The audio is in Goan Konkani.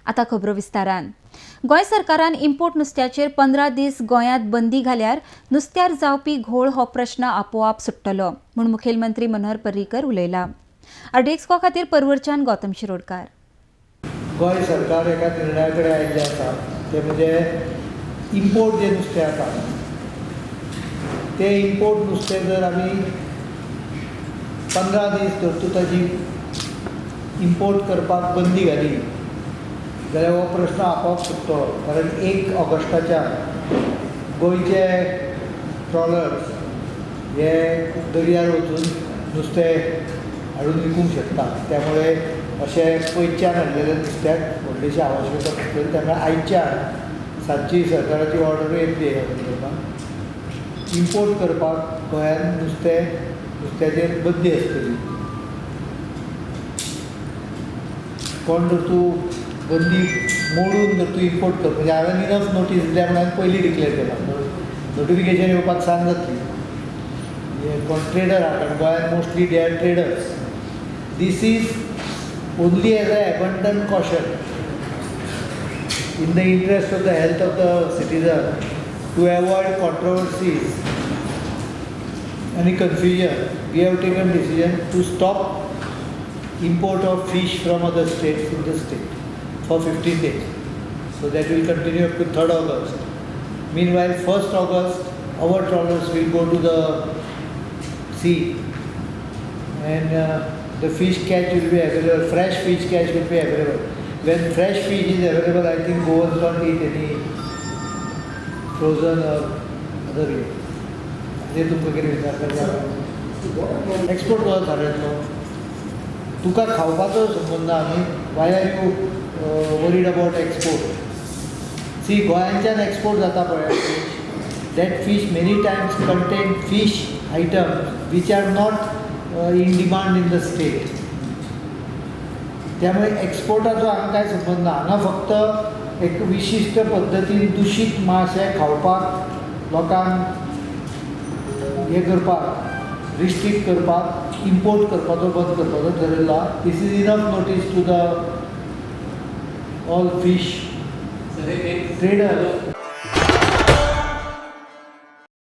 आता खबरो विस्तारान. गोंय सरकारान इम्पोर्ट नुस्त्याचेर 15 दीस गोंयांत बंदी घाल्यार नुस्त्यार जावपी घोळ हो प्रश्न आपोआप सुट्टलो म्हूण मुखेलमंत्री मनोहर पर्रीकर उलयला. आरडीएक्सको खातीर परवरच्यान गौतम शिरोडकार. गोंय सरकार एका निर्णया कडेन आयिल्लें आसा तें म्हणजे इम्पोर्ट जें नुस्तें आसा तें इम्पोर्ट नुस्तें जर आमी 15 दीस धरतूं ताजी इम्पोर्ट करपाक बंदी घाली जाल्यार हो प्रश्न आपोआप सुट्टलो. कारण 1 ऑगस्टाच्यान गोंयचे ट्रॉलर्स हे दर्यार वचून नुस्तें हाडून विकूंक शकता. त्यामुळे अशें पयच्यान हाडलेलें नुस्त्याक व्हडलीशी आवश्यकता नासतली. त्यामुळे आयच्यान सांजची सरकाराची ऑर्डरूय येतली ह्या संदर्भात इम्पोर्ट करपाक गोंयांत नुस्त्याचेर बंदी आसतली. कोण जर तूं बंदी मोडून जर तूं इम्पोर्ट कर म्हणजे हांवें इनफ नोटीस दिल्या म्हणून हांवें पयलीं डिक्लेर केला. नोटिफिकेशन येवपाक सांज जातली. कोण ट्रेडर आहा कारण गोंयांत mostly they are traders. This is only as a abundant caution in the interest of the health of the citizen to avoid controversies and confusion. We have taken decision to stop import of fish from other states in the state for 15 days. So that will continue up to 3rd August. Meanwhile, 1st August, our trawlers will go to the sea and the fish catch will be available, fresh fish catch will be available. When fresh fish is available, I think Goans don't eat any frozen or other way. हे तुमकां कितें विचारता? एक्सपोर्ट कसो थारयतलो? तुका खावपाचो संबंद आनी why are you worried about export? See, गोंयांच्यान export जाता पळय fish, that fish many times contain fish items which are not in demand in the state. त्यामुळे एक्सपोर्टाचो हांगा कांय संबंद ना. हांगा फक्त एक विशिश्ट पद्दतीन दुशीत माशे खावपाक लोकांक हें करपाक रिस्ट्रिक्ट करपाक इम्पोर्ट करपाचो बंद करपाचो ठरयला. This is enough notice to the all fish trader.